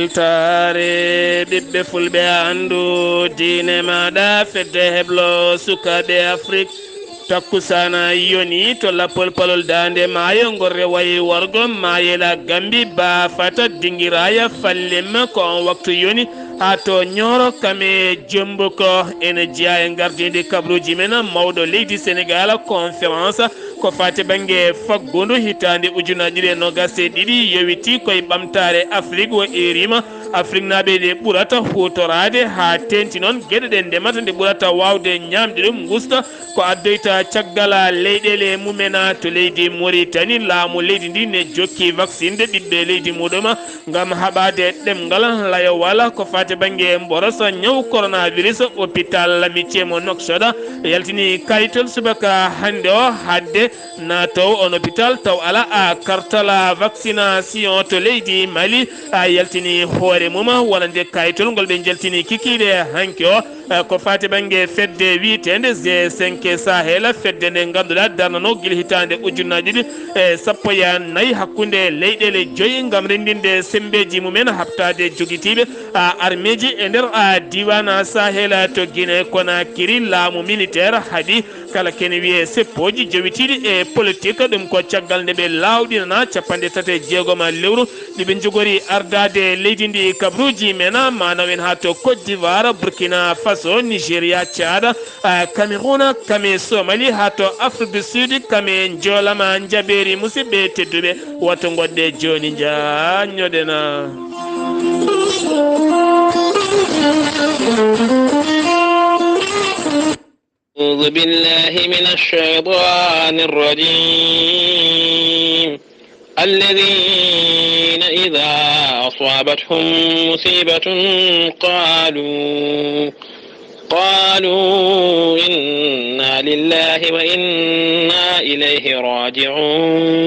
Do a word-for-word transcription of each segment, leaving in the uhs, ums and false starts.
Weltaare ɓiɓɓe fulɓe, anndu diine maaɗa, fedde heblo sukaaɓe Afrik. Takkusaana yoni to lappol palol daande maayo ngol rewayi wargo maayela Gambi, Baafata, Dingiraaya, Fallim. Ko on waktu yoni haa to Ñooro kame Jombuko. Ene jeyaa e ngardiindi kabruuji men mawɗo leydi Senegaal, conférence ko faati bannge faggundu hitaande ujunaaji ɗiɗi e noogas e ɗiɗi yowiti koye ɓamtaare Afrik, o eeriima Afriknaaɓe nde ɓurata huutoraade haa teeŋti noon geɗe ɗe ndemata, nde ɓurata waawde ñaamde ɗum, ngusta ko addoyta caggal leyɗeele mumen to leydi Mauritanie. Laamu leydi ndi ne jokki vaksinde ɓiɓɓe leydi muɗum ngam haɓaade ɗemngal layowal ko faati bannge mborosa ñaw coronavirus. Hôpital L'Amitié mo Nouakchott yaltini kayitol subaka hannde o, haɗde naatoowo on hôpital taw alaa a kartala vaccination to leydi Mali. A yaltini hoore mum wonande kayitol ngol ɓe njaltini kikiiɗe hanki o. Eh, ko faati bannge fedde wiyeteende G cinq Sahel, fedde nde ngannduɗaa darnano gila hitaande ujunnaji ɗiɗi e sappo e nayi hakkunde leyɗeele joyi ngam renndinde semmbeeji mumen haɓtaade jogitiiɓe, a, armeeji e nder, a, diiwaan Sahel to Guinée Conakry. Laamu militaire haɗi kala kene wiyee seppooji jowitiiɗi e politik. Ɗum ko caggal nde ɓe laawɗinana capanɗe tati e jeegom lewru ɗi ɓe njogori ardaade leydi ndi. Kabruuji men maanaw en haa to Côte d'Ivoire, Burkina Faso, Nigeria, Tchad, a, Cameroun, kame Somali, haa to Afrique du Sud, kame Njoolama. Njabeeri musidɓe tedduɓe, wato ngoɗɗe jooni njaanñoɗen. أعوذ بالله من الشيطان الرجيم. الذين إذا أصابتهم مصيبة قالوا، قالوا إنا لله وإنا إليه راجعون.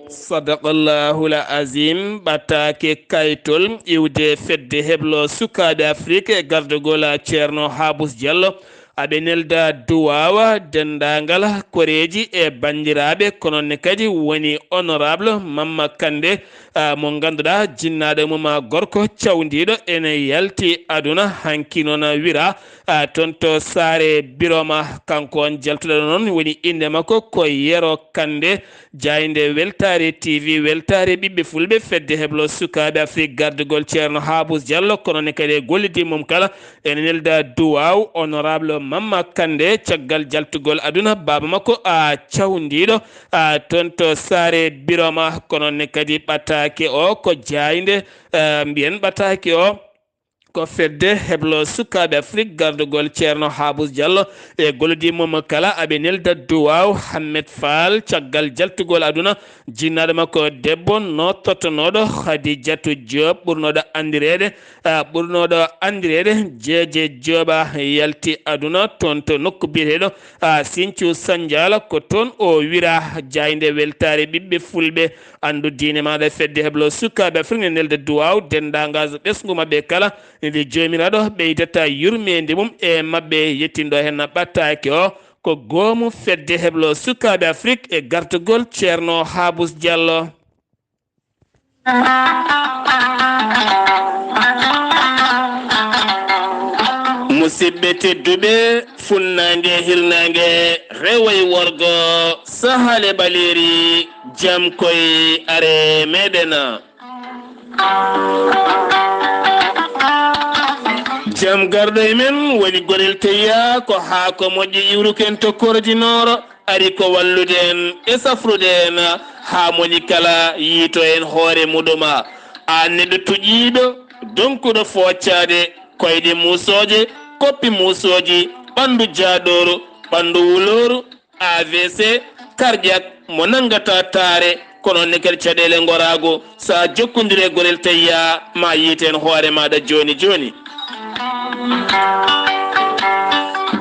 Sadaqallahul Azim. Ɓataake kaytol iwde fedde heblo sukaaɓe Afrik e gardagol Ceerno Haabus Jallo. Aɓe nelda duwaawa denndaangal koreeji e banndiraaɓe, kono ne kadi woni honorable Mamma Kande, ah, mo ngannduɗaa jinnaaɗo mum gorko cawndiiɗo ene yalti aduna hanki noon wira, ah, toon to Saare Biroma. Kanko on jaltuɗo noon woni innde makko ko Yero Kande. Jaaynde Weltaare T V, weltaare ɓiɓɓe fulɓe, fedde heblo sukaaɓe Afrik gardagol Ceerno Haabus Jallo, kono ne kadi e gollidi mum kala. Ene nelda duwaaw honorable Mamma Kande caggal jaltugol aduna baaba makko a cawndiiɗo a toon to Saare Biroma, kono ne kadi ɓataake o ko jaaynde, eh, mbiyen ɓataake o ko fedde heblo sukaaɓe Afrik gardugol Ceerno Haabus Jallo e gollidi mum kala. Aɓe nelda duwaaw Hammet Faal caggal jaltugol aduna jinnaaɗo makko debbo noottotonooɗo Khadijatu Diop ɓurnooɗo anndireede, ah, ɓurnooɗo anndireede Jeeje Diop yalti aduna toon to nokku biyeteeɗo, ah, Sinthiou Sandiala. Ko toon o wira jaaynde weltaare ɓiɓɓe fulɓe. Anndu diine maaɗa fedde heblo sukaaɓe Afrik ne nelda duwaaw denndaangal ɓesngu maɓɓe kala. Nde Joomiraaɗo ɓeydata yurmeende mum e maɓɓe. Yettinɗo heen ɓattaake o ko goomu fedde heblo sukaaɓe Afrik e gartugol Ceerno Haabus Jallo. Musidɓe tedduɓe, funnaange e hirnaange, rewo e worgo, sahal e ɓaleeri, jam koy are meɗen. Jam garɗo e men woni Gorel Teyya, ko haako moƴƴo iwruken to Kordi Nooro. Ari ko wallude en e safrude en haa moni kala yiito en hoore muɗum. Aan neɗɗo tuƴiiɗo, donkuɗo fooccaade, koyɗe muusooje, koppi muusooji, ɓanndu jaaɗooru, ɓanndu wulooru, A V C, cardiaque, mo nanngata taare, kono ne kadi caɗeele ngoraago, so a jokkondire Gorel Teyya, ma yiiten hoore maaɗa jooni jooni.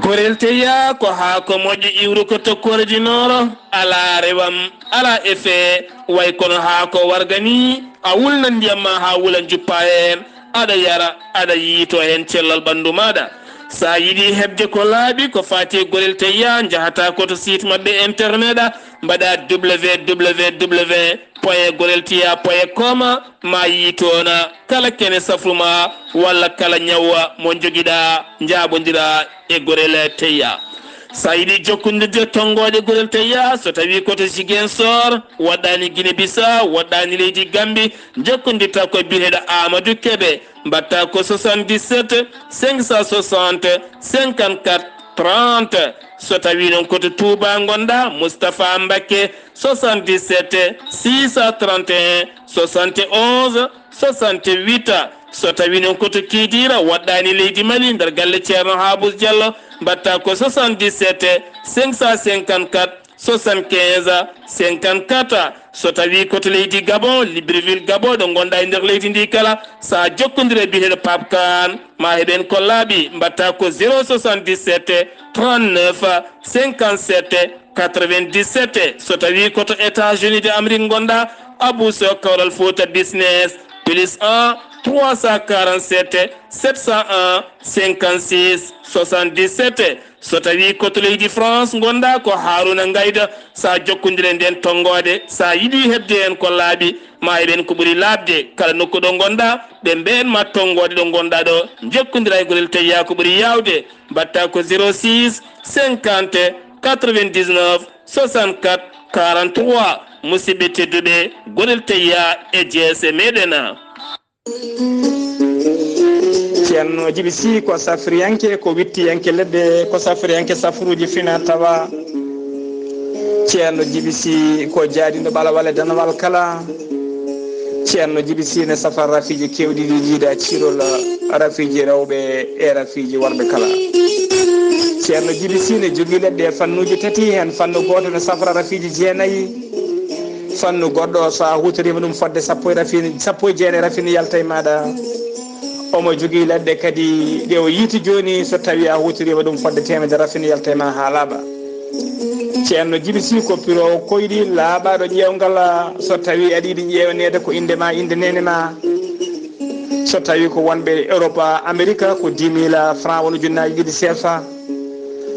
Gorel Teyya ko haako moƴƴo iwruko to Kordi Nooro, alaa rewam, alaa effet, way kono haako warga ni, a wulnan ndiyam ma haa wula, njuppa heen, aɗa yara, aɗa yiito heen cellal ɓanndu maaɗa. So a yiɗi heɓde ko laaɓi ko faati e Gorel Teyya, njahata ko to site maɓɓe internet, mbaɗa W W W Poye Gorel Teya poye koma ma yiitoona kala kene safru ma walla kala ñawa mo njogiɗa, njaabondira e Gorel Teya. Sa yiɗi jokkondirde tonngoode Gorel Teya, so tawi ko to Ziguinchor, waɗɗaani Guinée Bissau, waɗɗaani leydi Gambie, jokkondirta ko biyeteeɗo Amadou Kebe, mbaɗta ko soixante-dix-sept cinq cent soixante cinquante-quatre trente. So tawi noon ko to Touba ngonɗa, Moustapha Mbacké, soixante-dix-sept six cent trente et un soixante et onze soixante-huit. So tawi noon ko to Kidira, waɗɗaani leydi Mali, nder galle Ceerno Habous Diallo, mbaɗta ko soixante-dix-sept cinq cent cinquante-quatre soixante-quinze cinquante-quatre. So tawi ko to leydi Gabon, Libreville Gabon, ɗo ngonɗa e nder leydi ndi kala, sa jokkondire e biyeteeɗo Pape Kane, ma heɓen ko laaɓi, mbaɗta ko zéro soixante-dix-sept trente-neuf cinquante-sept quatre-vingt-dix-sept. So tawi ko to États-Unis de Amérique ngonɗa, Abou Sow Kawral Fouta Business, plus un trois cent quarante-sept sept cent un cinquante-six soixante-dix-sept. So tawi ko to leydi France ngonɗa, ko Harouna Ngayda, sa jokkondire nden tonngoode, sa yiɗi heɓde hen ko laaɓi, ma heɓen ko ɓuri laaɓde. Kala nokku ɗo ngonɗa, ɓe mbeyen ma tonngoode ɗo ngonɗa ɗo, jokkondira e Gorel Teya ko ɓuri yaawde. Mbaɗta ko zéro six cinquante quatre-vingt-dix-neuf soixante-quatre quarante-trois. Musidɓe tedduɓe, Gorel Teya e jeese meɗen. Ceerno Jibi Sy ko safriyanke, ko wittiyanke leɗɗe, ko safriyanke safruuji fina tawa. Ceerno Jibi Sy ko jaadiiɗo ɓalawal e danawal kala. Ceerno Jibi Sy ne safara rafiiji keewɗi ɗi jiida ciirol rafiiji rewɓe e rafiiji worɓe kala. Ceerno Jibi Sy ne jogii leɗɗe e fannuuji tati, heen fannu gooto ne safara rafiiji jeenayi. Fannu goɗɗo, so a huutoriima ɗum fodde sappo e rafin, sappo e jeenayi rafin yalta e maaɗa. Omo jogii leɗɗe kadi ɗe o yiiti jooni, so tawii a huutoriima ɗum fodde teemedere rafin yalta e ma haa laaɓa. Ceerno Jibi Sy ko piroowo koyɗi laaɓaaɗo ƴeewngal, so tawii aɗa yiɗi ƴeewneede ko innde ma, innde neene ma. So tawii ko wonɓe Europe, Amerique, ko dix mille francs, woni ujunnaaji ɗiɗi C F A.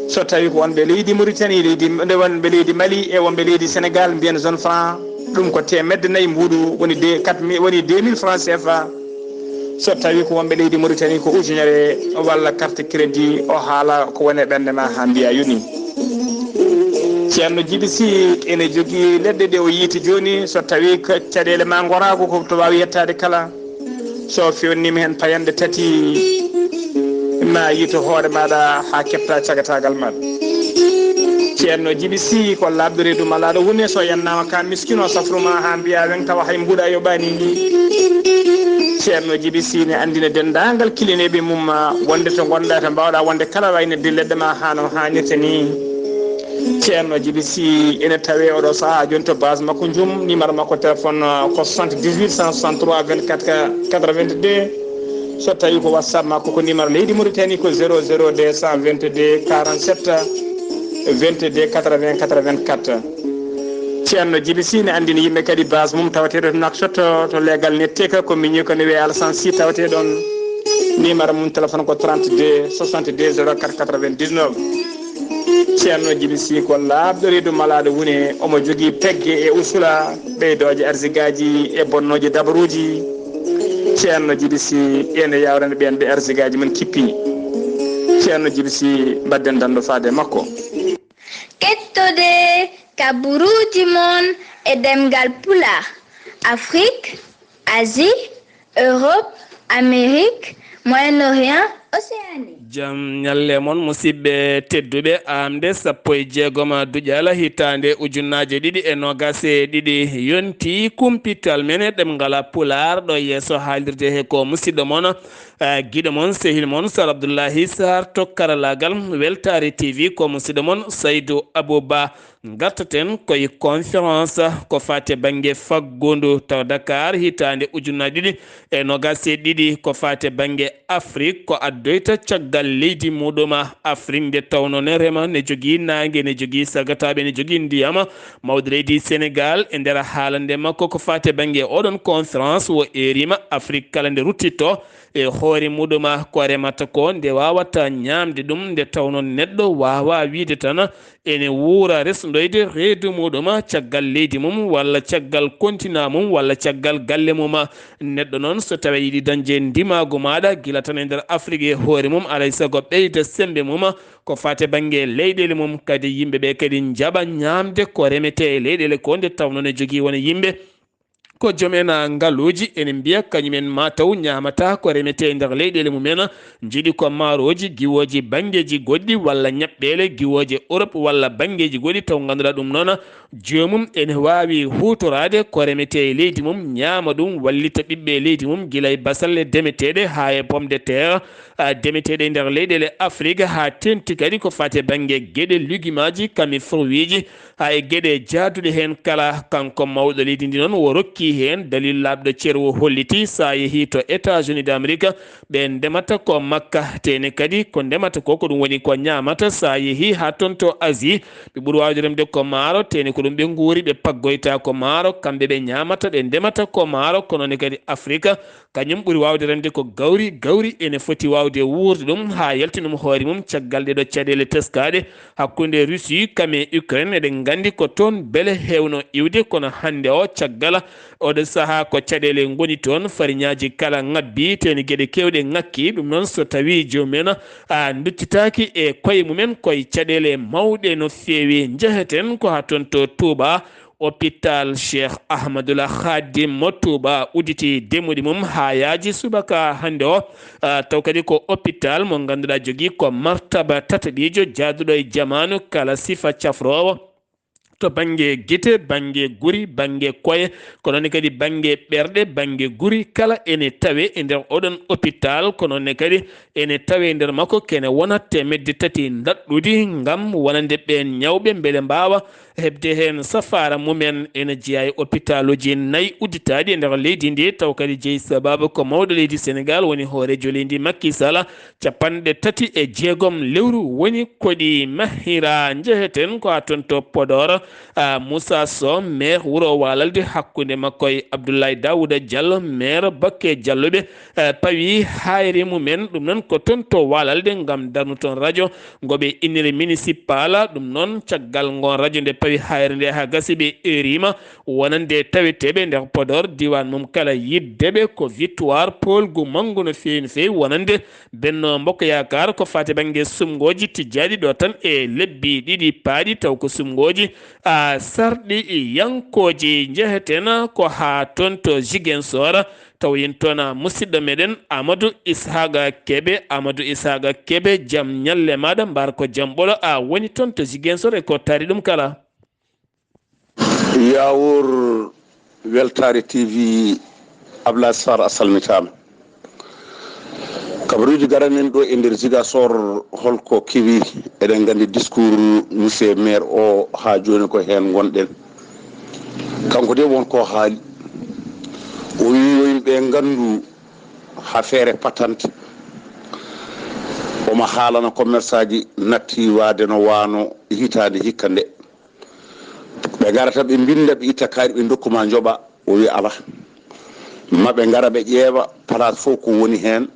So tawi ko wonɓe leydi Mauritanie, leydi, nde wonɓe leydi Mali e wonɓe leydi Sénégal, mbiyen zone franc, ɗum ko teemedde nayi mbuuɗu, woni de, quatre mille, woni deux mille francs C F A. So tawi ko wonɓe leydi Mauritanie, ko ujunere walla carte crédit, o haala ko woni e ɓernde ma haa mbiya yoni. Ceerno Jibi Sy ene jogii leɗɗe ɗe o yiiti jooni, so tawi ko caɗeele ma ngoraako ko to waawi yettaade kala. So fewnniima heen payanɗe tati, ma yiytu hoore maaɗa haa keɓta cagataagal maaɗa. Ceerno Jibi Sy ko laaɓɗo reedu malaaɗo wune, so yannaama ka miskino safru ma haa mbiya weŋ tawa hay mbuuɗa yoɓaani. Ceerno Jibi Sy ne anndina denndaangal kilineeɓe mum wonde to ngonɗa to mbaawɗa wonde kala wayne de leɗɗe ma haa no haanirta ni. Ceerno Jibi Sy ene tawe oɗo sahaa jooni to base makko Njum, numéro makko téléphone, uh, ko soixante-dix-huit cent soixante-trois vingt-quatre quatre-vingt-deux. So tawi ko WhatsApp makko ko numéro leydi Mauritanie ko zéro zéro deux cent vingt-deux quarante-sept vingt-deux quatre-vingts quatre-vingt-quatre. Ceerno Jibi Sy ne anndini yimɓe kadi base mum tawateeɗo to Nouakchott to leegal Netteka ko miñi ko ne wiyee Alassane Sy tawatee ɗon. Numéro mum téléphone ko trente-deux soixante-deux zéro quatre quatre-vingt-dix-neuf. Ceerno Jibi Sy ko laaɓɗo reedu malaaɗo wune, omo jogii pegge e usula, ɓeydooje arsigaaji e bonnooje dabaruuji. Ceerno Jibi Sy ene yawrana ɓeen ɓe arsigaaji mum kippi. Ceerno Jibi Sy, mbaɗden danndo faade e makko. Kettode kaburuuji mon e ɗemngal Pulaar, Afrik, Asie, Europe, Amérique, Moyen-Orient, Océanie. Jam ñalle mon, musidɓe tedduɓe. Aamde sappo e jeegom duƴal hitaande ujunnaaje ɗiɗi e noogas e ɗiɗi yonti kumpital men e ɗemngal Pulaar ɗo yeeso haalirde he ko musidɗo mon, eh, giɗo mon, sehil mon, Sar Abdullahi Sar to karalaagal Weltaare T V, ko musidɗo mon Saydu Abuba. Ngartaten koye conférence ko faati e bannge faggundu to Dakar hitaande ujunnaaje ɗiɗi e noogas e ɗiɗi, ko faati e bannge Afrik, ko addoyta caggal leydi muɗum Afrik nde tawnoo ne rema, ne jogii naange, ne jogii sagataaɓe, ne jogii ndiyam. Mawɗo leydi Senegal e nder haalande makko ko faati e bannge oɗon conférence o eeriima Afrik kala nde ruttitto e hoore muɗuma, ko remata ko nde waawata ñaamde ɗum, nde tawno neɗɗo waawaa wiyde tan ene wuura resndoyde reedu muɗuma caggal leydi mum walla caggal kontinaa mum walla caggal galle mum. Neɗɗo noon, so tawii yiɗi dañde ndimaagu maaɗa gila tan e nder Afrik e hoore mum, alaa e sago ɓeyda semmbe mum ko faati e bannge leyɗeele mum. Kadi yimɓe ɓe kadi njaɓa ñaamde ko remetee e leyɗeele ko, nde tawno ne jogii won yimɓe ko joom en, ah, ngaluuji, ene mbiya kañum en maa taw ñaamata ko remetee e nder leyɗeele mum en, njiɗi ko maarooji, giwooji banngeeji goɗɗi walla ñaɓɓeele, giwooje Europe walla banngeeji goɗɗi, taw ngannduɗaa ɗum noon joomum ene waawi huutoraade ko remetee e leydi mum, ñaama ɗum, wallita ɓiɓɓe leydi mum, gila e basalle demeteeɗe haa e pomme de terre, ah, demeteeɗe e nder leyɗeele Afrik, haa teeŋti kadi ko faati e bannge geɗe lugimaaji, kam e fruitji, haa e geɗe jaaduɗe heen kala. Kanko mawɗo leydi ndi noon, o rokki heen daliil laaɓɗo cer, o holliti so a yehii to États-Unis d'Amérique, ɓe ndemata ko makka, teene kadi ko ndemata ko, ko ɗum woni ko ñaamata. So a yehii haa toon to Asie, ɓe ɓuri waawde remde ko maaro, teene ko ɗum ɓe nguuri, ɓe paggoyta ko maaro, kamɓe ɓe ñaamata, ɓe ndemata ko maaro. Kono ne kadi Afrique, kañum ɓuri waawde remde ko gawri. Gawri ene foti waawde wuurde ɗum haa yaltina ɗum hoore mum caggal ɗeɗo caɗeele teskaaɗe hakkunde Russie kam e Ukraine. Eɗen nganndi ko toon beele heewno iwde, kono hannde o caggal oɗo sahaa ko caɗeele ngoni toon, fariñaaji kala ngabbii, teeni geɗe keewɗe ŋakki. Ɗum noon, so tawii joomum en, a, nduccitaaki e koye mum en, koye caɗeele mawɗe no feewi. Njeheten ko haa toon to Touba, hôpital Cheikh Ahmadoul Khadim mo Touba udditi demɗe mum haa yaaji subaka hannde o. Ah, taw kadi ko hôpital mo ngannduɗaa jogii ko martaba tataɓiijo jaaduɗo e jamaanu kala sifa cafroowo. To bannge gite, bannge guri, bannge koye, ko noon kadi bannge ɓerɗe, bannge guri kala ene tawe e nder oɗon hôpital. Ko noon kadi ene tawe e nder makko kene wona teemedde tati ndaɗɗudi ngam wonande ɓeen ñawɓe mbele mbaawa heɓde heen safaara mumen. Ene jeyaa e hôpitaluuji nayi udditaaɗi e nder leydi ndi, taw kadi jeyi sabaabu ko mawɗo leydi Senegaal woni hooreejo leydi Macky Sall. Capanɗe tati e jeegom lewru woni koɗi mahira. Njeheten ko haa toon to Podor. Ah, Moussa Sow, maire wuro Walalde, hakkunde makko e Abdoulaye Daouda Diallo, maire Bakke Diallo ɓe, eh, pawi haayre mumen. Ɗum noon ko toon to Walalde ngam darnu toon radio ngo ɓe inniri municipal. Ɗum noon, caggal ngoon radio nde pawi haayre nde haa gasi, ɓe eeriima wonande taweteeɓe nder Podor, diiwaan mum kala, yiɗde ɓe ko victoire poolgu manngu no feewi, no feewi, wonande Benno Mbokk Yaakaar ko faati bannge sumngooji tijjaaɗi ɗo tan e lebbi ɗiɗi paaɗi, taw ko sumngooji, a, sarɗi yankooji. Njeheten ko haa toon to Ziguinchor, taw yen toon, a, musidɗo meɗen Amadou Ishaqa Kebe. Amadou Ishaqa Kebe, jam ñalle maaɗa, mbar ko jam ɓolo, a woni toon to Ziguinchor e ko taari ɗum kala. Yaawor, Weltaare T V, Ablaye Sarr a salmitaama. Kabaruuji garanen ɗo e nder Ziguinchor, holko kewi? Eɗen nganndi discours monsieur maire o, haa jooni ko heen ngonɗen. Kanko de won ko haali. O wii yo yimɓe nganndu haa feere patante. Omo haalana commerçant ji natti waade no waano hitaande hikka nde. Ɓe ngarata, ɓe mbinnda, ɓe itta kayit, ɓe ndokku ma, njoɓa. O wi alaa. Ma ɓe ngara, ɓe ƴeewa place fof ko woni heen.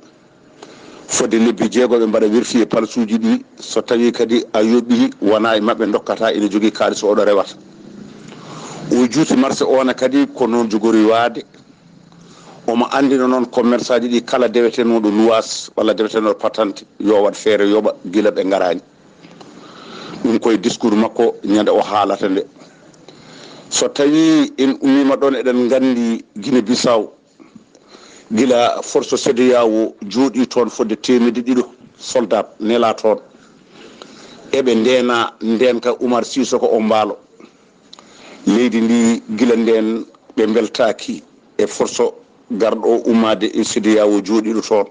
Fodde lebbi jeego, ɓe mbaɗa vérifier place uji ɗi. So tawii kadi a yoɓii, wonaa e maɓɓe ndokkata, ina jogii kaalis oɗo rewata. O juuti marché o ne kadi, ko noon jogori waade. Omo anndina noon commerçant ji ɗi, kala dewetenooɗo luwaas walla dewetenooɗo patante, yo waɗ feere yoɓa gila ɓe ngaraani. Ɗum koye discours makko ñande o haalata nde. So tawii en ummiima ɗoon, eɗen nganndi Guinée Bissau, gila force CEDEAO jooɗii toon fodde teemedde ɗiɗo soldat nelaa toon. Eɓe ndeena ndeenka Umar Sisoko Embaló. Leydi ndi gila ndeen ɓe mbeltaaki e force garɗo o ummaade e CEDEAO jooɗiiɗo toon.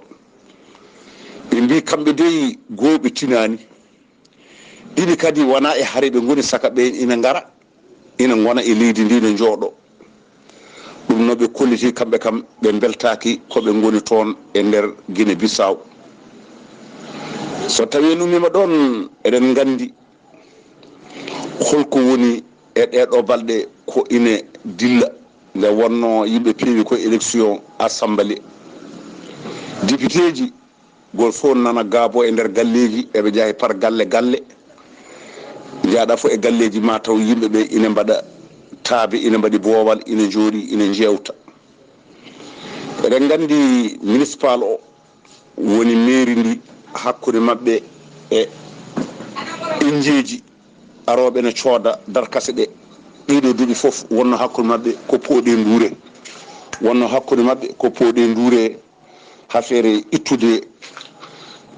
Ɓe mbii kamɓe dey goo ɓe tinaani. Ɗiɗi kadi wonaa e hare ɓe ngoni, saka ɓeen ina ngara, ina ngona e leydi ndi, ina njooɗo. Ɗum no ɓe kolliti kamɓe kam, ɓe mbeltaaki ko ɓe ngoni toon e nder Guinée Bissau. So tawii en ummiima ɗoon, eɗen nganndi holko woni e ɗee ɗoo balɗe ko ine dilla, nde wonnoo yimɓe peewi ko élection assemblée. Biteeji, gol fof nana gaabo e nder galleeji, eɓe njaha e par galle galle. Njaaɗa fof e galleeji, ma taw yimɓe ɓe ina mbaɗa taabe, ina mbaɗi boowal, ina njooɗi, ina njeewta. Eɗen nganndi municipal o woni mairie ndi hakkunde maɓɓe e injeeji arooɓe ne cooda darkase ɗe. Ɗiɗo duuɓi fof wonno hakkunde maɓɓe ko pooɗe nduure. Wonno hakkunde maɓɓe ko pooɗe nduure. Affaire ittude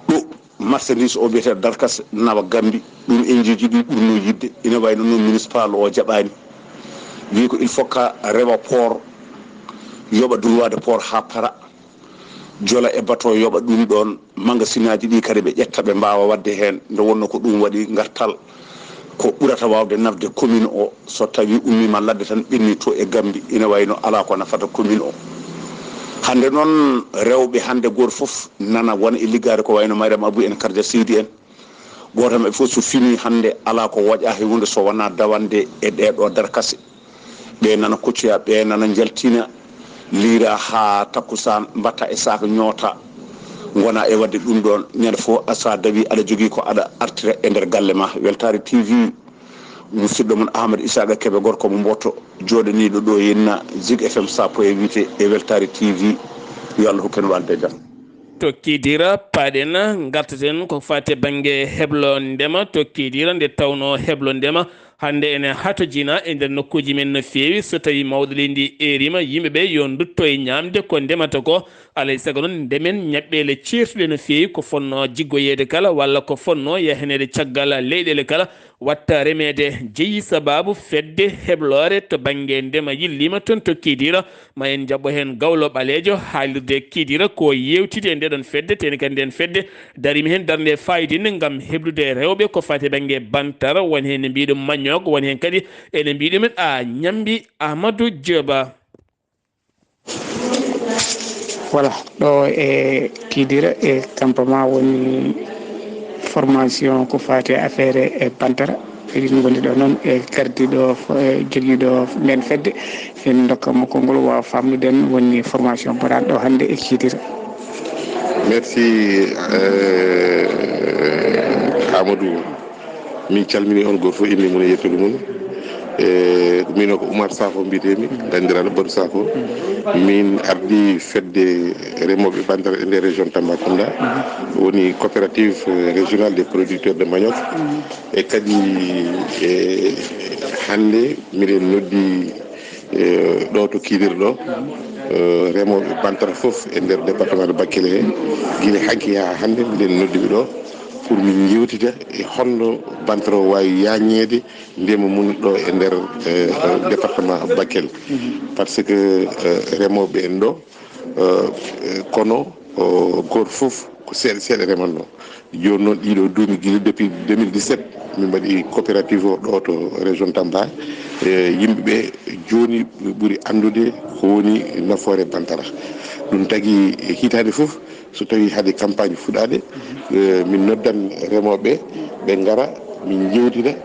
ɗo marchandise o wiyetee darkase nawa Gambie, ɗum injeeji ɗi ɓurno yiɗde. Ina wayno noon municipal o jaɓaani. Wi ko il faut ka rewa port, yoɓa droit de port haa para, jola e bateau yoɓa ɗum ɗoon. Magasinaaji ɗi kadi ɓe ƴetta, ɓe mbaawa waɗde heen. Nde wonno ko ɗum waɗi ngartal ko ɓurata waawde nafde commune o, so tawi ummiima ladde tan ɓenni to e Gambie, ina wayno alaa ko nafata commune o. Hannde noon rewɓe hannde gooto fof nana wona e liggaade ko wayno Mariam Abou en, Kardia Seydi en. Gooto maɓɓe fof so fini hannde alaa ko woƴa he huunde so wonaa dawande e ɗee ɗo darkase. Ɓe nana koccoya, ɓe nana njaltina, liira haa takkusaan, mbatta e saaka, ñoota, ngona e waɗde ɗum ɗoon. Ñande fof, a, so a dawi, aɗa jogii ko aɗa artira e nder galle ma. Weltaare T V, musidɗo mon Ahmad Isaaqa Kebe, gorko mo Mboto, jooɗaniiɗo ɗo henna Zig F M sappo e wiyte e Weltaare T V. Yo Allah hokku en waalde e jam. To Kidira, paaɗen, ngartaten ko faati e bannge heblo ndema to Kidira, nde tawnoo heblo ndema hannde ene hatojina e nder nokkuuji men no feewi. So tawii mawɗo leydi ndi eeriima, yimɓe ɓe yo ndutto e ñaamde ko ndemata ko. Alaa e sago noon, ndemen ñaɓɓeele ceertuɗe no feewi, ko fonnoo jiggoyeede kala walla ko fonnoo yahaneede caggal leyɗeele kala, watta remeede. Jeyi sabaabu fedde hebloore to bannge ndema yilliima toon to Kidira. Ma en njaɓɓo heen Gawlo Ɓaleejo haalirde Kidira ko yeewtide e ndeɗon fedde, teni kadi nden fedde dariima heen darnde faayidinnde ngam heblude rewɓe ko faati e bannge bantara, woni heen ne mbiy ɗum mañoog, woni heen kadi ene mbiy ɗumen a ñambi. Ahmadou Dioba. Voilà, ɗo e Kidira e campement woni formation ko faati e affaire e bantara. Eɗin ngondi ɗo noon e gardiiɗo, e jogiiɗo nden fedde. En ndokka mo konngol, waawa faamnude en woni formation mbaɗaaɗo ɗo hannde e Kidira. Merci, euh, Amadou. Min calmini on gooto fof, inde mum e yettude mum. E, min o ko Oumar Sakho mbiyetee-mi, banndiraaɗo Badou Sakho. Min ardii fedde remooɓe bantara e nder région Tambacounda, woni coopérative, euh, régionale des producteurs de manioc. E kadi, e, hannde miɗen noddi, e, ɗo to Kidira ɗo, e, remooɓe bantara fof e nder département de Bakel he. Gila hanki haa hannde miɗen noddi ɓe ɗo pour min njeewtida e holno bantara o waawi yaañeede ndema mum ɗo e nder, e, département Bakel. Parce que, e, remooɓe en ɗo, e, kono, o, gooto fof ko seeɗa seeɗa rematnoo. Jooni noon, ɗiɗo duuɓi, gila depuis deux mille dix-sept, min mbaɗi coopérative o ɗo to région Tamba. E, yimɓe ɓe jooni ɓe ɓuri anndude ko woni nafoore bantara. Ɗum tagi, e, hitaande fof, so tawii hade campagne fuɗaade, e, min noddan remooɓe ɓe, ɓe ngara, min njeewtida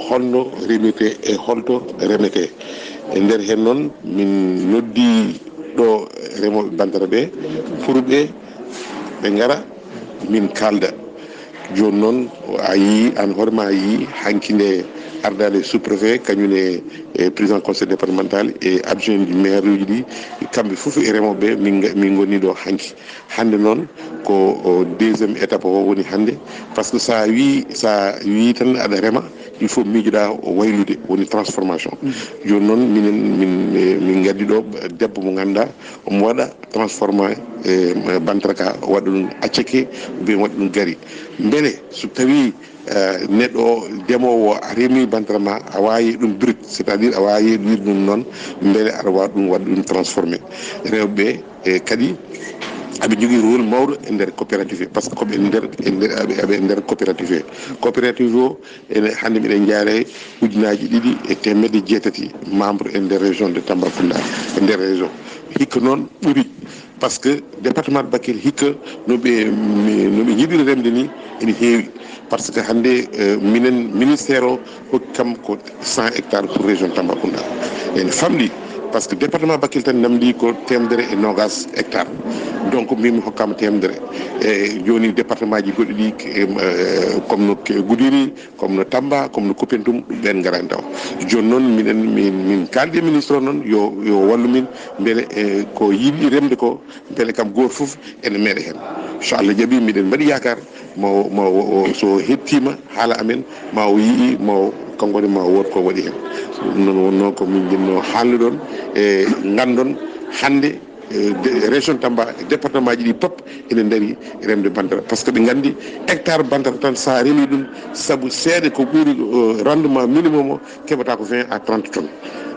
holno remetee e holto remetee. E nder heen noon, min noddi ɗo remooɓe bantara ɓe pour ɓe, ɓe ngara, min kaalda. Jooni noon, a yii, aan hoore ma a yii, hanki nde ardaale sous-préfet, kañum e, e président conseil départemental e adjoint du maire uji ɗi, kamɓe fof e remooɓe ɓe, min nga-, min ngoni ɗo hanki. Hannde noon ko, o, deuxième étape o woni hannde, parce que so a wii, so a wii tan aɗa rema, il faut miijoɗaa o waylude, woni transformation. Jooni noon minen min, min ngaddi ɗo debbo mo ngannduɗaa omo waɗa transformé, e, bantara ka, o waɗa ɗum acceke, ou bien waɗa ɗum gari. Mbele so tawii, e, neɗɗo o, demoowo o, a remi bantara ma, a waawi ɗum brut, c'est-à-dire a waawi wiide ɗum noon, mbele aɗa waawi ɗum waɗa ɗum transformé. Rewɓe ɓe, e, kadi aɓe njogii rôle mawɗo e nder coopérative he, parce que koɓe nder, e nder, aɓe, aɓe nder coopérative he. Coopérative o, ene, hannde miɗen njaare ujunaaji ɗiɗi e teemedde jeetati membre e nder région de Tambacounda, e nder région. Hikka noon ɓuri, parce que département de Bakel hikka no ɓe, no ɓe njiɗiri remde ni ene heewi. Par ce que hannde, e, minen ministère o hokki kam ko cent hectares pour région Tambacounda. Ene famɗi, Parce que département Bakel tan namdi ko teemedere e noogas hectare. Donc min mi hokkama teemedere. E joni département ji goɗɗi ɗi, e, comme no Gudiri, comme no Tamba, comme no Koupentoum, ɓen garani taw. Joni noon minen min, min kaldi e ministre o noon yo, yo wallu min, beele, e, ko yiɗi remde ko, beele kam goto fof ene meeɗa hen. So Allah jaɓi, miɗen mbaɗi yakar ma o, ma o, o, so hettima haala amen, ma o yii, ma o, kanko ne ma o wood ko waɗi hen. Ɗum noon wonno ko min jinno haalde ɗon, e gandon hande, e, de-, région Tamba, e département ji ɗi pop ene dari remde bantara, parce que ɓe gandi hectare bantara tan sa remi ɗum, saabu seeɗa ko ɓuri, e, rendement minimum o keɓata ko vingt à trente tonnes.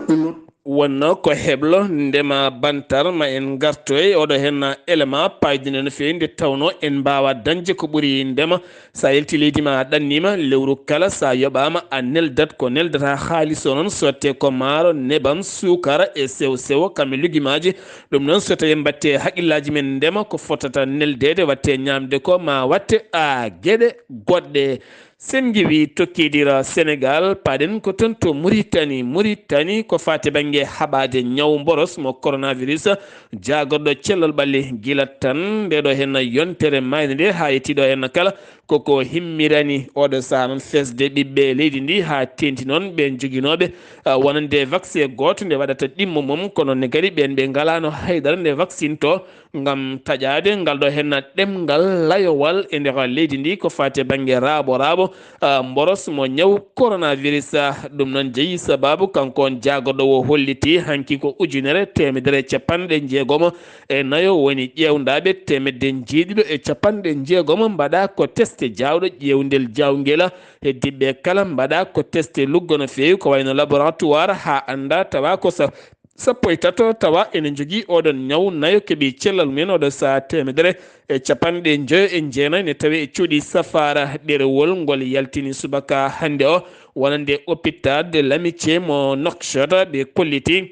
Ɗum noon wonno ko heblo ndema bantar. Ma en gartoy oɗo hen élément paydine no feewi, nde tawno en mbawa dañde ko ɓuri ndema. Sa yalti leydi ma a ɗannima, lewru kala sa yoɓama a neldat ko neldata haalis o, noon sotte ko maaro, nebam, suukara e sew sewo, kamɓe lugimaji. Ɗum noon so tawi mbatte haqillaji men ndema ko fotata neldede, watte ñamde ko ma watte a geɗe goɗɗe. Sen ngiwi tokkidira Sénégal, paɗen ko toon to Mauritanie. Mauritanie ko fate bangge haɓade ñaw mboros mo coronavirus, jagorɗo cellal ɓalli gila tan ndeɗo hen yontere mayde nde ha yetti ɗo hen kala koko himmirani oɗo saha noon fesde ɓiɓɓe leydi ndi, ha tenti noon ɓe joguinoɓe, ah, wonande vaccin goto nde waɗata ɗimmo mum, kono ne kadi ɓen ɓe ngalano haydara nde vaccine to. Ngam taƴaade ngal ɗo henna ɗemngal layowal e nder leydi ndi ko faati e bannge raaɓo raaɓo, ah, mboros mo ñaw coronavirus. Ah, ɗum noon jeyi sababu kanko on jaagorɗo o holliti hanki ko ujunere teemedere e capanɗe jeegomo e nayo woni ƴeewndaaɓe, teemedde jeeɗiɗo e capanɗe jeegomo mbaɗa ko teste jaawɗo ƴeewndel jaawngel. Heddiɓe kala mbaɗa ko teste luggo no feewi ko wayno laboratoire haa annda tawa ko sa- sappo e tato tawa ene jogii oɗon ñaw nayo keɓi cellal mum en oɗo saha teemedere e capanɗe njoyo e jeenayi ne tawi e cuuɗi safaara. Ɗerewol ngol yaltini subaka hannde o wonande hôpital de l'Amitié mo Nouakchott. Ɓe kolliti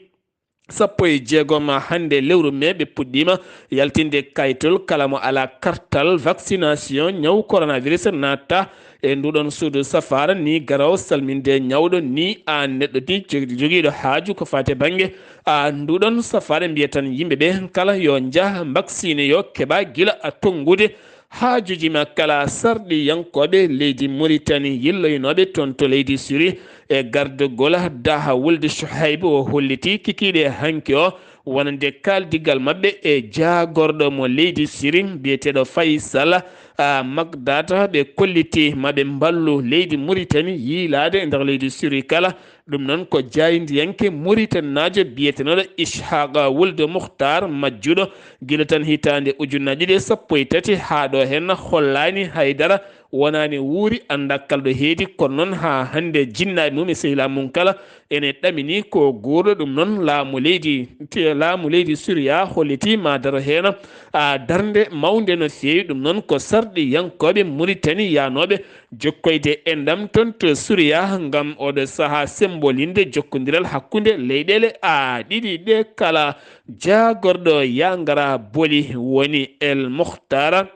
sappo e jeegom hannde lewru mai ɓe puɗɗiima yaltinde kayitol kala mo alaa kartal vaccination ñaw coronavirus natta e nduɗon suudu safaara ni garaw salminde ñawɗo ni aan neɗɗo ni jogiiɗo haaju ko faati e bannge a nduɗon safaara mbiya tan yimɓe ɓe kala yo njah mbaksine yo keɓa gila a tonngude haajuji ma kala sarɗiyankooɓe leydi Mauritanie yilloynooɓe toon to leydi Siri e gardogol daha wulde Shuhayb o holliti kikiiɗe hanki o wonande kaaldigal maɓɓe e jaagorɗo mo leydi Siri biyeteeɗo Faysal, ah, Makdata. Ɓe kolliti maɓe mballu leydi Mauritanie yiilaade e nder leydi Siri kala. Ɗum noon ko jaayndiyanke Mauritanie naajo biyeteenoɗo Ishaq wulde Mukhtar majjuɗo gila tan hitaande ujunnaji ɗiɗi e sappo e tati haa ɗo heen hollaani haydara wonaani wuuri annda kala ɗo heedi. Kono noon haa hannde jinnaaɓe mum e sehilaaɓe mum kala ene ɗamini ko guurɗo. Ɗum noon laamu leydi, ti- laamu leydi Suriya holliti ma daro heen, a, darnde mawnde no feewi. Ɗum noon ko sarɗiyankooɓe Muritani yaanooɓe jokkoyde enɗam toon to Suriya ngam oɗo sahaa sembolinde jokkondiral hakkunde leyɗeele a ɗiɗi ɗe kala. Jaagorɗo yangara boli woni El Mukhtar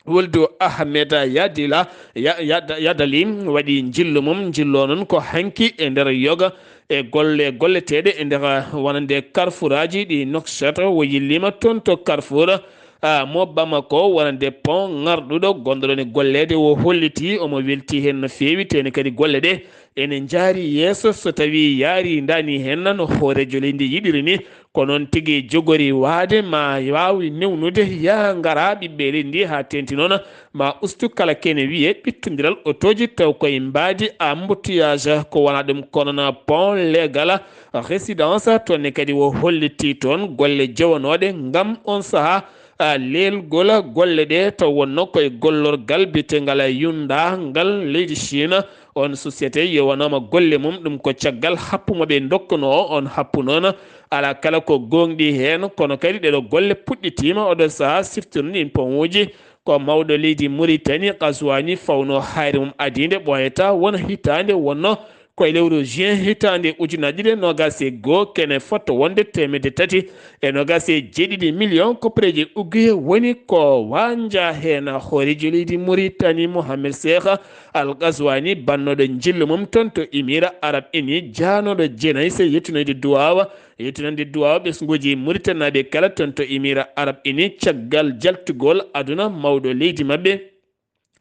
Wuldu Ahmed Yadila, Ya-, Yad-, Yadali waɗi njillu mum. Njillu o noon ko hanki e nder yoga e golle golleteeɗe e nder wonande karfuraaji ɗi Nouakchott. O yilliima toon to Carrefour, ah, mo Bamako wonande pont ŋarɗuɗo gonɗo ɗon e golleede. O holliti omo welti heen no feewi, tee ne kadi golle ɗe ene njaari yeeso so tawii yaari ndani heen no hooreejo leydi yiɗiri ni. Ko noon tigi jogori waade ma waawi newnude yaa ngara ɓiɓɓe leydi ndi haa teenti noon ma ustu kala kene wiyee ɓittondiral otooji taw koye mbaadi embouteillage ko wonaa ɗum kono na pont légal résidence. Toon ne kadi o holliti toon golle jewanooɗe ngam on sahaa, a, leelgol golle ɗe taw wonno koye gollorgal biyetengal Yunda ngal leydi Chine. On société yewanaama golle mum, ɗum ko caggal happu mo ɓe ndokkunoo on happu noon. Alaa kala ko gooŋɗi heen, kono kadi ɗeɗo golle puɗɗitiima oɗo sahaa. Siftirde ɗin poŋuuji ko mawɗo leydi Muritani Qazwani fawno hayre mum adiinde ɓooyata wona hitaande wonno Ko e lewru juin hitaande ujunaaji ɗiɗi e noogaas e goo, kene fotto wonde teemedde tati e noogaas e jeeɗiɗi miliyoŋ koppareeji ugguyee woni ko waanja heen hooreejo leydi Muritani, Mohamed Seeha Al Gazwani, bannooɗo njillu mum toon to Imira Arab Ini, jaanooɗo Jenays, yettinoyde duwaawa, yettinande duwaawa ɓesnguuji Muritaninaaɓe kala toon to Imira Arab Ini, caggal jaltugol aduna mawɗo leydi maɓɓe.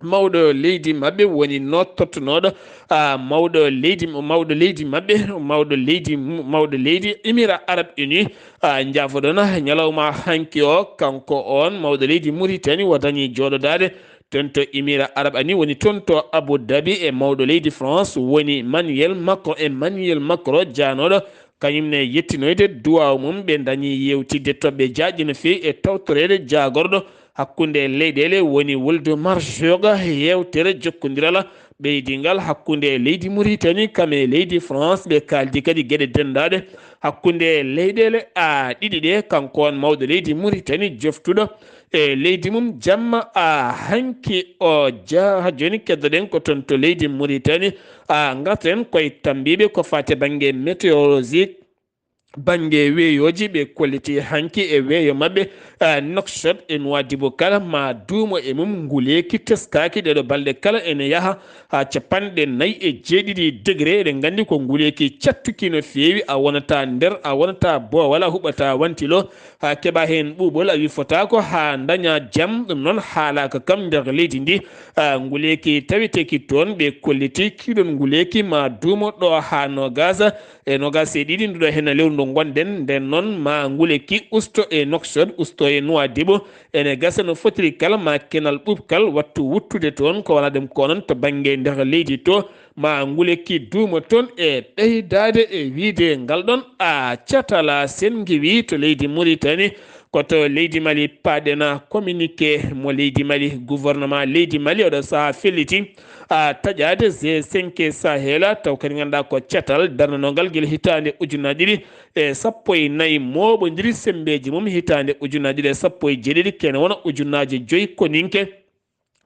Mawɗo leydi maɓɓe woni nootortonooɗo, ah, mawɗo leydi, mawɗo leydi maɓɓe, mawɗo leydi, mawɗo leydi Émirats Arabes Unis, ah, njaafoɗon ñalawma hanki o, kanko on mawɗo leydi Mauritanie o dañi jooɗodaade toon to Émirats Arabes Unis, woni toon to Abu Dhabi e mawɗo leydi France woni Manuel Macron. Emmanuel Macron jaanooɗo kañum ne yettinoyde duwaaw mum, ɓe dañi yewtidde toɓɓe jaaƴɗe no feewi e tawtoreede jaagorɗo hakkunde leyɗeele woni Wuldu Marjoga, yeewtere jokkondiral ɓeydingal hakkunde leydi Mauritanie kam e leydi France. Ɓe kaaldi kadi geɗe denndaaɗe hakkunde leyɗeele a ɗiɗi ɗe. Kanko on mawɗo leydi Mauritanie joftuɗo e leydi mum jamma a hanki o ja ha jooni keddoɗen ko toon to leydi Mauritanie. A ngarten koye tambiiɓe ko faati bannge météorologique, bannge weeyooji ɓe kolliti hanki e weeyo maɓɓe, ah, Nouakchott e Nouadhibou kala ma duumo e mum nguleeki teskaaki ɗeɗo balɗe kala ene yaha haa capanɗe nayi e jeeɗiɗi degré. Eɗen nganndi ko nguleeki cattuki no feewi, a wonata nder, a wonata boowal, a huɓata wantilo, haa keɓa heen ɓuuɓol, a wifotaako haa daña jam. Ɗum noon haalaaka kam nder leydi ndi, ah, nguleeki taweteeki toon, ɓe kolliti kiiɗon nguleeki ma duumo ɗo haa noogaas e noogaas e ɗiɗi nduɗo heen lewru ndu ngonɗen. Nden noon ma nguleeki usto e Nouakchott, usto e Nouadhibou, ene gasa no fotiri kala ma kenal ɓuuɓkal wattu wuttude toon, ko wona ɗum ko noon to bannge nder leydi to, ma nguleeki duumo toon e ɓeydaade e wiyde ngal ɗoon a catala sen ngiwi to leydi Mauritanie. Ko to leydi Mali paaɗen, communiqué mo leydi Mali, gouvernement leydi Mali oɗo sahaa felliti a taƴaade G cinq Sahel, taw kadi ngannduɗaa ko catal darnanongal gila hitaande ujunaaji ɗiɗi e sappo e nayi mooɓondiri semmbeeji mum hitaande ujunaaji ɗiɗi e sappo e jeeɗiɗi kene wona ujunaaji joyi koninke.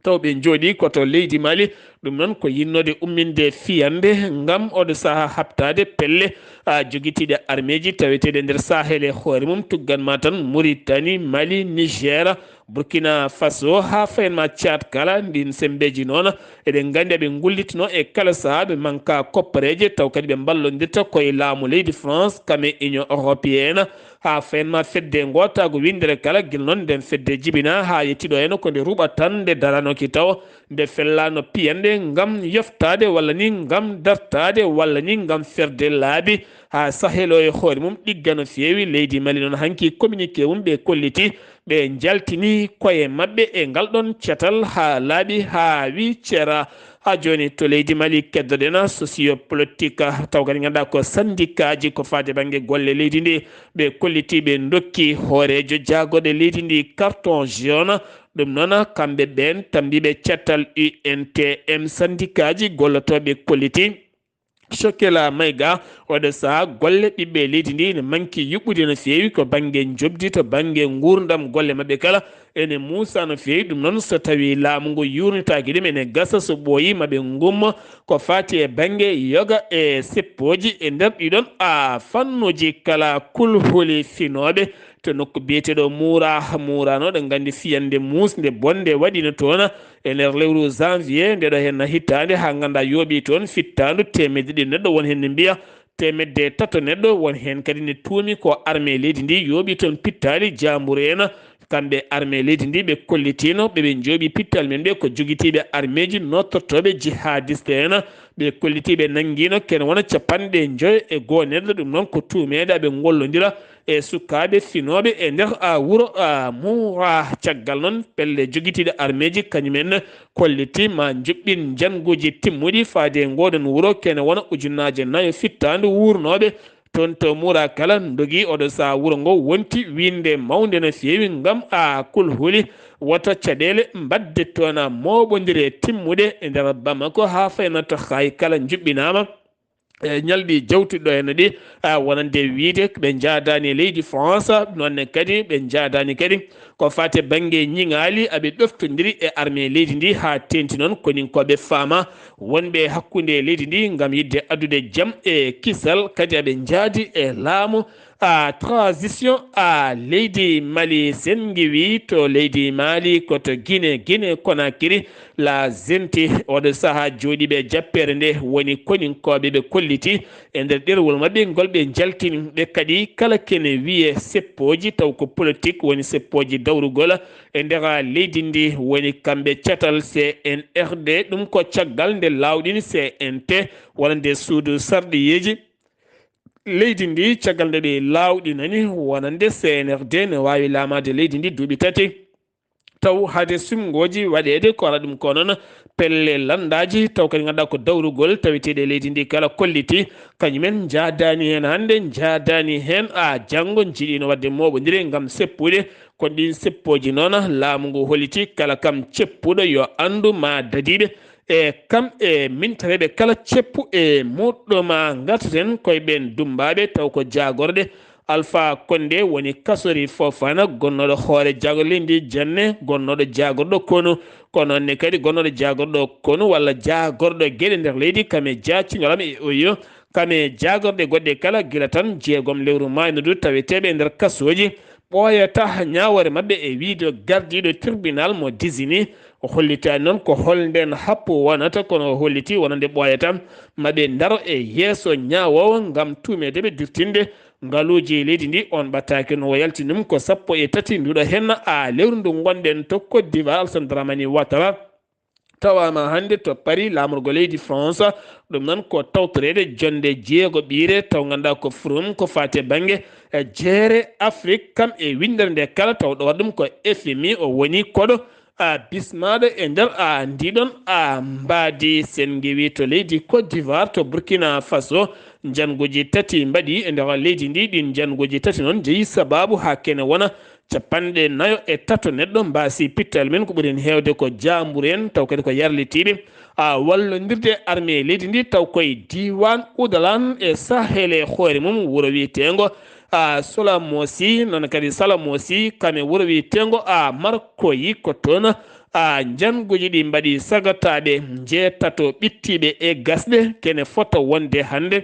Taw ɓe njooɗii ko to leydi Mali, ɗum noon ko yinnode umminde fiyannde ngam oɗo sahaa haɓtaade pelle, a, jogitiiɗe armeeji taweteeɗe nder Sahel e hoore mum, tuggan ma tan Mauritanie, Mali, Niger, Burkina Faso, haa fayen ma Tchad kala. Ɗiin semmbeeji noon, eɗen nganndi ɓe ngullitno e kala sahaa, ɓe manka koppareeje, taw kadi ɓe mballondirta koye laamu leydi France, kam e Union Européenne, haa fayen ma fedde ngootaago winndere kala. Gila noon nden fedde jibina haa yettiɗo heen ko nde ruɓa tan, nde daranoki taw, nde fellaano piyanɗe ngam yoftaade walla ni ngam dartaade walla ni ngam ferde laabi haa Sahel o e hoore mum ɗigga no feewi. Leydi Mali noon hanki communiqué mum ɓe kolliti ɓe njaltini koye maɓɓe e ngal ɗoon catal haa laaɓi haa wi cera. Haa jooni to leydi Mali keddoɗen sociopolitique, taw kadi ngannduɗaa ko syndicat ji ko faade bannge golle leydi ndi, ɓe kolliti ɓe ndokki hooreejo jaagorɗe leydi ndi carton jaune. Ɗum noon kamɓe ɓeen tambiiɓe catal U N T M syndicat ji gollotooɓe kolliti Shokela Maïga, oɗo sahaa golle ɓiɓɓe leydi ndi ene manki yuɓɓude no feewi ko bannge njoɓdi to bannge nguurndam golle maɓɓe kala ene muusa no feewi. Ɗum noon so tawii laamu ngu yuurnitaaki ɗum ene gasa so ɓooyi ma ɓe ngummo ko faati e bannge yoga e seppooji e nder ɗiɗon a fannuuji kala kulhuli finooɓe to nokku biyeteeɗo Muura. Muura no ɗo nganndi fiyannde muusnde bonnde waɗiino toon e nder lewru janvier nde ɗo heen hitaande, haa ngannda yooɓii toon fittaandu teemedde ɗiɗi neɗɗo, won heen ne mbiya teemedde tato neɗɗo, won heen kadi ne tuumi ko armée leydi ndi yooɓii toon pittaali jaamburu en. Kamɓe armée leydi ndi ɓe kollitiino ɓe ɓe njooɓii pittal men ɓe ko jogitiiɓe armeeji nootortooɓe jihadiste en. Ɓe kolliti ɓe nanngiino kene wona capanɗe njoyo e goo neɗɗo, ɗum noon ko tuumeede aɓe ngollondira e sukaaɓe finooɓe e nder, a, wuro, a, Muura. Caggal noon pelle jogitiiɗe armeeji kañum en kolliti ma njuɓɓin njannguuji timmuɗi faade e ngooɗon wuro kene wona ujunnaaje nayo fittaandu wuurnooɓe toon to Muura kala ndogi oɗo sahaa wuro ngo wonti winnde mawnde no feewi ngam a kulhuli wota caɗeele mbaɗde toon a mooɓondire timmuɗe e nder Bamako haa faynata hay kala njuɓɓinaama. E ñalɗi jawtuɗo heen ɗi, a, wonande wiyde ɓe njaadaani e leydi France, noon ne kadi ɓe njaadaani kadi Ko faati e bannge ñiŋaali, aɓe ɗoftondiri e armée leydi ndi haa teeŋti noon koninkooɓe faama wonɓe hakkunde leydi ndi ngam yiɗde addude jam e kisal, kadi aɓe njaadi e laamu a transition a leydi Mali. Sen ngiwi to leydi Mali ko to Guinée, Guinée Conakry, la Zenti, oɗo sahaa jooɗiiɓe e jappeere nde woni koninkooɓe ɓe kolliti e nder ɗerewol maɓɓe ngol ɓe njaltini. Ɓe kadi kala kene wiye seppooji taw ko politique woni seppooji dawrugol e nder leydi ndi woni kamɓe catal C N R D. Ɗum ko caggal nde laawɗini C N T walla nde suudu sarɗiyeeji leydi ndi, caggal nde ɓe laawɗinani wonande C N R D ne waawi laamaade leydi ndi duuɓi tati. Taw hade suɓngooji waɗeede ko waɗa ɗum ko noon pelle lanndaaji, taw kadi ngannduɗaa ko dawrugol taweteeɗe leydi ndi kala kolliti, kañumen njaadaani heen hannde, njaadaani heen a janngo, njiɗiino waɗde mooɓondire ngam seppude. Kono ɗiin seppooji noon, laamu ngu holliti kala kam ceppuɗo yo anndu ma dadiiɓe e kam e mintareeɓe kala ceppu e muɗɗo ma ngartaten koye ɓeen dummbaaɓe taw ko jaagorɗe. Alpha Condé woni Kassory Fofana, gonnooɗo hoore jaagorɗe leydi Janne, gonnooɗo jaagorɗo konu, ko noon ne kadi gonnooɗo jaagorɗo konu walla jaagorɗo geɗe nder leydi, kam e jaacingal am e oyo, kam e jaagorɗe goɗɗe kala, gila tan jeegom lewru maayndu ndu taweteeɓe e nder kasooji ɓooyata ñaawoore maɓɓe e wiyde gardiiɗo tribunal mo disini. O hollitaani noon ko hol ndeen happu wonata, kono o holliti wonande ɓooyata maɓe ndaro e yeeso ñaawoowo ngam tuumeede ɓe dirtinde ngaluuji leydi ndi. On ɓattaake no o yaltini ɗum ko sappo e tati nduɗo heen a lewru ndu ngonɗen to Côte d'Ivoire, Alassane Dramane Ouattara tawaama hannde to Paris laamorgo leydi France. Ɗum noon ko tawtoreede jonnde jeego ɓiire taw ngannduɗaa ko forum ko faati e bannge e jeere Afrique kam e winndere nde kala taw ɗo waɗa ɗum ko F M I o woni koɗo a bismaaɗo e nder a ndiɗon a mbaadi. Sen ngiwi to leydi Côte d'Ivoire, to Burkina Faso, njannguuji tati mbaɗi e nder leydi ndi. Ɗin njannguuji tati noon jeyi sabaabu haa kene wona capanɗe nayo e tato neɗɗo mbaasi pittal men, ko ɓuri heen heewde ko jaamburu en, taw kadi ko yarlitiiɓe a wallondirde armée leydi ndi, taw koye diiwaan Oudalan e Sahel e hoore mum, wuro wiyeteengo a Solamosi, noon kadi Salamosi, kam e wuro wiyeteengo a Markoyi, ko toon a njannguuji ɗi mbaɗi sagataaɓe njeetato ɓittiiɓe e gasɗe. Kene fota wonde hannde,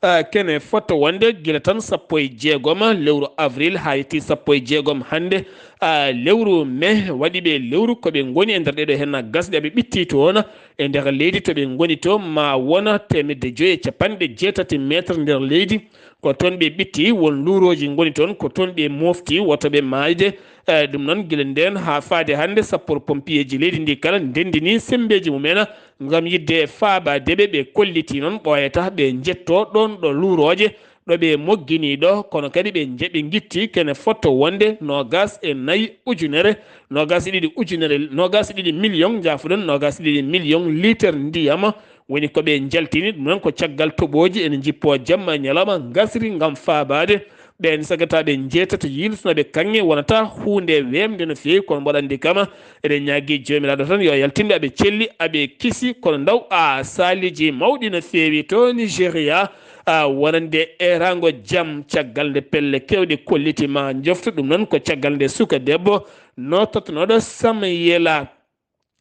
a, kene fota wonde gila tan sappo e jeegom lewru avril haa yetti sappo e jeegom hannde, a, lewru mai, waɗi ɓe lewru ko ɓe ngoni e nder ɗeɗo heen gasɗe, ɓe ɓitti toon e nder leydi to ɓe ngoni to, ma wona teemedde joyi e capanɗe jeetati mètre nder leydi. Ko toon ɓe ɓitti, won luurooji ngoni toon, ko toon ɓe mofti woto ɓe maayde. E, ɗum noon, gila ndeen haa faade hannde, sappoor pompiyeeji leydi ndi kala ndenndini semmbeeji mumen ngam yiɗde faabaade ɓe. Ɓe kolliti noon ɓooyata ɓe njetto ɗoon ɗo luurooje ɗo ɓe moggini ɗo, kono kadi ɓe nje-, ɓe ngitti kene fotto wonde noogaas e nayi ujunere, noogaas e ɗiɗi ujunere, noogaas e ɗiɗi million, njaafuɗon, noogaas e ɗiɗi million liitere ndiyam. Woni ko ɓe njaltini ɗum noon ko caggal toɓooji ene njippoo jamma e ñalawma ngasri ngam faabaade ɓeen sagataaɓe njeetato yiiltunooɓe kaŋŋe. Wonata huunde weemde no feewi, kono mboɗo anndi kama eɗen ñaagii Joomiraaɗo tan yo yaltin ɓe, aɓe celli, aɓe kisi, kono ndaw a saaliji mawɗi no feewi to Nigeria, a wonande eeraango jam caggal nde pelle keewɗe kolliti ma njoftu. Ɗum noon ko caggal nde suka debbo nootatnooɗo Samuela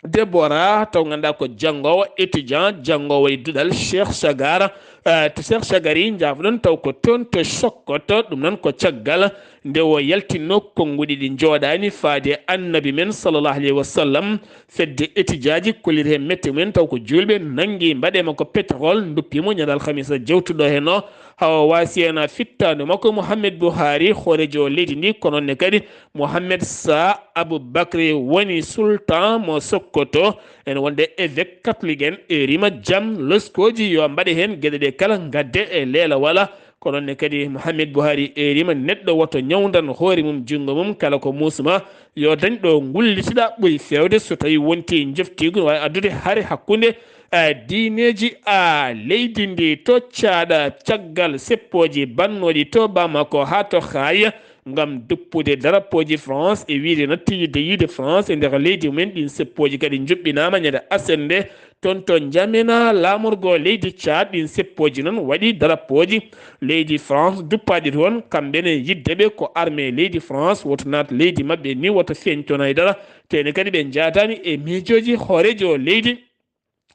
Debora, taw ngannduɗaa ko janngoowo, étudiant, janngoowo e duɗal Cheikh Chagara, eh, to Cheikh Chagari, njaafoɗon, taw ko toon to Sokoto. Ɗum noon ko caggal nde o yaltinno konnguɗi ɗi njooɗaani faade Annabi men, sallallahu alayhi wa sallam, fedde étudiant ji kolliri heen mette mumen, taw ko juulɓe, nanngi mbaɗe makko pétrole, nduppi mo ñande alhamisa jewtuɗo heen o, hawa waasi heen fittaandu makko Mohamed Buhari, hooreejo leydi ndi, kono ne kadi Mohamed Sa Abubakri woni sultan mo Sokoto, ene wonde évêque catholique en, eerima jam loskooji yo mbaɗe heen geɗe ɗe kala ngadde e leela wala. Ko ɗon ne kadi Mohamed Buhari eerima neɗɗo woto ñawndan hoore mum junngo mum kala ko muusuma, yo dañ ɗo ngullitiɗa ɓuri feewde so tawi wonti njoftiigu no waawi addude hare hakkunde, eh, diineeji, a leydi ndi to caaɗa caggal seppooji bannooɗi to Bamako haa to Haaya, ngam duppude darapooji France e wiyde natti yiɗde yiide France e nder leydi mumen. Ɗiin seppooji kadi njuɓɓinaama ñande aset nde Toon to Njamena, laamorgo leydi Tchad, ɗin seppooji noon waɗi darappooji leydi France duppaaɗi toon. Kamɓe ne, yiɗde ɓe ko armée leydi France woto naat leydi maɓɓe ni, woto feeñ toon hay dara. Tene kadi ɓe njaadaani e miijooji hooreejo leydi,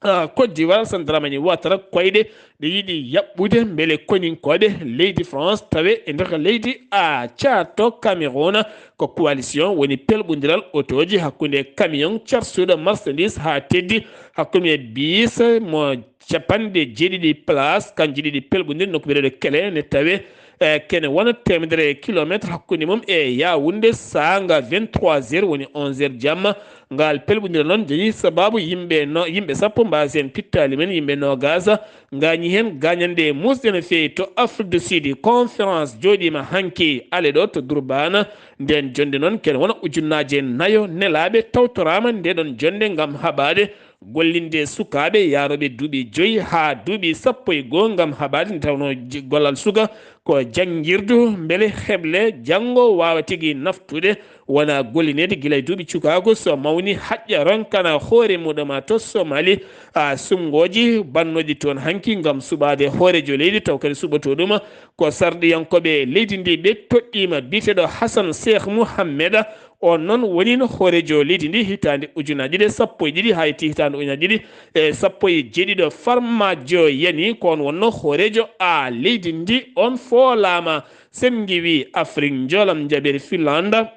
ah, Côte d'Ivoire, Alassane Dramane Ouattara, koyɗe ɗe yiɗi yaɓɓude mbele koninkooɓe leydi France tawe e nder leydi, ah, Tchad to Cameroun. Ko coalition woni pelɓondiral otooji hakkunde camion carsuɗo marchandise haa teddi hakkunde bus mo capanɗe jeeɗiɗi place, kanji ɗiɗi pelɓondiri nokku biyeteeɗo Kele, ne tawe, eh, kene wona teemedere kilometre hakkunde mum e Yaoundé, saanga vingt-trois heures, woni onze heures jamma. Ngal pelɓondira noon jeyi sababu yimɓe no, yimɓe sappo mbaasi heen pittaali men, yimɓe noogaas ngaañi heen gaañanɗe muusɗe no feewi. To Afrique du Sud, conférence jooɗiima hanki ale ɗo to Durban. Nden jonnde noon, kene wona ujunnaaje nayo nelaaɓe tawtoraama nde ɗon jonnde ngam haɓaade gollinde sukaaɓe yaarooɓe duuɓi joyi haa duuɓi sappo e goo ngam haɓaade, nde tawnoo j-, gollal suka ko janngirdu, mbele heɓle janngo waawa tigi naftude, wona gollineede gila e duuɓi cukaagu, so mawni haƴƴa ronkana hoore muɗum to Somali, a, suɓngooji bannooɗi toon hanki ngam suɓaade hooreejo leydi, taw kadi suɓotoo ɗum ko sarɗiyankooɓe leydi ndi ɓe toɗɗiima, biyeteeɗo Hassan Cheikh Mohamed. On noon woni no hooreejo leydi ndi hitaande ujunaaji ɗiɗi e sappo e ɗiɗi haa yetti hitaande ujunaaji ɗiɗi e sappo e jeeɗiɗo. Farmaajo yani ko on wonno hooreejo a leydi ndi. On foolaama, sen ngiwi Afrik njoolam njaɓiri Finlanda.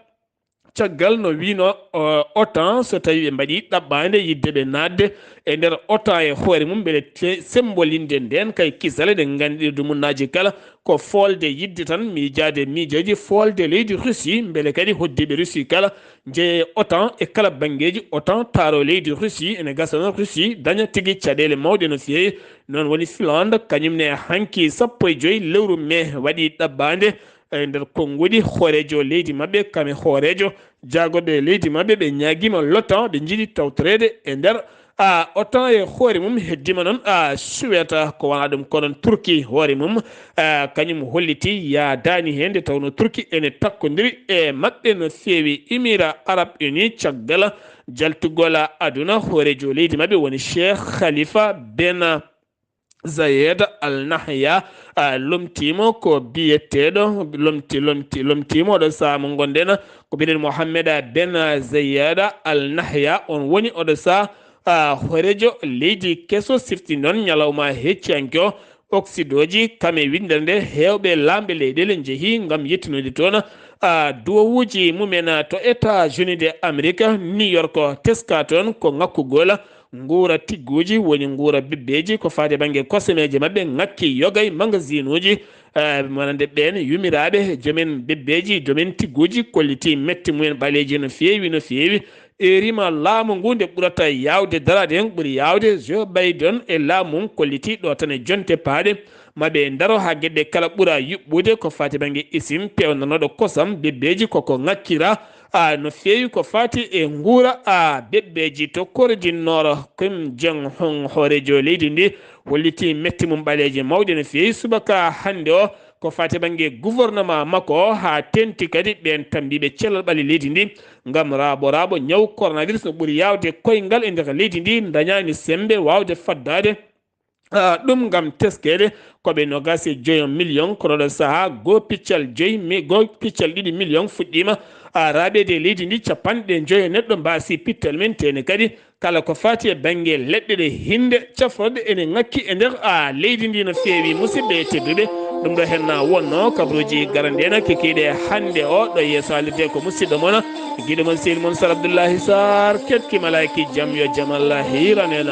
Caggal no wiino, o, OTAN, so tawi ɓe mbaɗi ɗaɓɓaande yidde ɓe naatde e nder OTAN e hoore mum, mbele te-, sembolinde nden kay kisale ɗe nganndirɗe dumunnaaji kala, ko foolde yidde tan, miijaade miijeeji foolde leydi Russie, mbele kadi hoddiiɓe Russie kala njeye OTAN e kala banngeeji OTAN, taaro leydi Russie, ene gasa noon Russie daña tigi caɗeele mawɗe no feewi. Noon woni Finlande, kañum ne hanki sappo e joyi lewru mai waɗi ɗaɓɓaande e nder konnguɗi hooreejo leydi maɓɓe, kame hooreejo jaagorɓe leydi maɓɓe, ɓe ñaagiima l'OTAN, ɓe njiɗi tawtoreede e nder, a, OTAN e hoore mum. Heddima noon, a, Suweta, ko wona ɗum, ko noon Turki hoore mum, a, kañum holliti yaadaani heen, nde tawnoo Turki ene takkondirii e maɓɓe no feewi. Émirats Arabes Unis, caggal jaltugol aduna, hooreejo leydi maɓɓe woni Cheikh Khalifa Ben Zayed Al Nahya, a, lomtiima ko biyeteeɗo, lomti, lomti, lomtiima oɗo sahaa mo ngonɗen, ko biyeteeɗo Mohammed Ben Zayed Al Nahya, on woni oɗo sahaa, a, hooreejo leydi keso, sifti noon ñalawma hecciyanke o, oksidoji kame winndere nde heewɓe laamɓe leyɗeele njehi ngam yettinude toon, a, duwowuuji mumen to États-Unis de Amérique, New York, teska toon ko ŋakkugol nguura tigguuji, woni nguura bebbeeji, ko faati e bannge kosemeeje maɓɓe, ŋakki yoga e magasinuuji, eh, wonande ɓeen yumiraaɓe, joomen bebbeeji, joomen tigguuji, kolliti metti mumen ɓaleeji no feewi, no feewi. Erima laamu ngu nde ɓurata yaawde daraade heen ɓuri yaawde, Joe Biden e laamu mum kolliti ɗo tan e jonte paaɗe, ma ɓe ndaro haa geɗe kala ɓura yuɓɓude ko faati bannge isin peewnanooɗo kosam, bebbeeji koko ŋakkira, a, no feewi ko faati e nguura, a, bebbeeji. To Kore du Nord, Kim Jong Un, hooreejo leydi ndi, holliti metti mum ɓaleeje mawɗe no feewi subaka hannde o ko faati bannge gouvernement makko o, haa teeŋti kadi ɓeen tammbiiɓe cellal ɓalli leydi ndi ngam raaɓo raaɓo ñaw coronavirus no ɓuri yaawde koyngal e nder leydi ndi, ndañaani semmbe waawde faddaade, ah, ɗum ngam teskeede. Ko ɓe noogaas e joyo million, kono ɗo sahaa goo piccal joyi mi-, goo piccal ɗiɗi million fuɗɗiima, ah, raaɓeede e leydi ndi. Capanɗe joyo neɗɗo mbaasi pittal men, tene kadi kala ko faati e bannge leɗɗe ɗe hinnde cafrooɗe ene ŋakki e nder, ah, leydi ndi no feewi. Musidɓe tedduɓe, ɗum ɗo henna wonno kabaruuji garanɗe ena kekiiɗe hannde o. Ɗo yeeso haalirde ko musidɗo mon, giɗo mon, sehil mon Sar Abdoullahi Sarr, ketki malaaki jam, yo jam Allah hiiran en.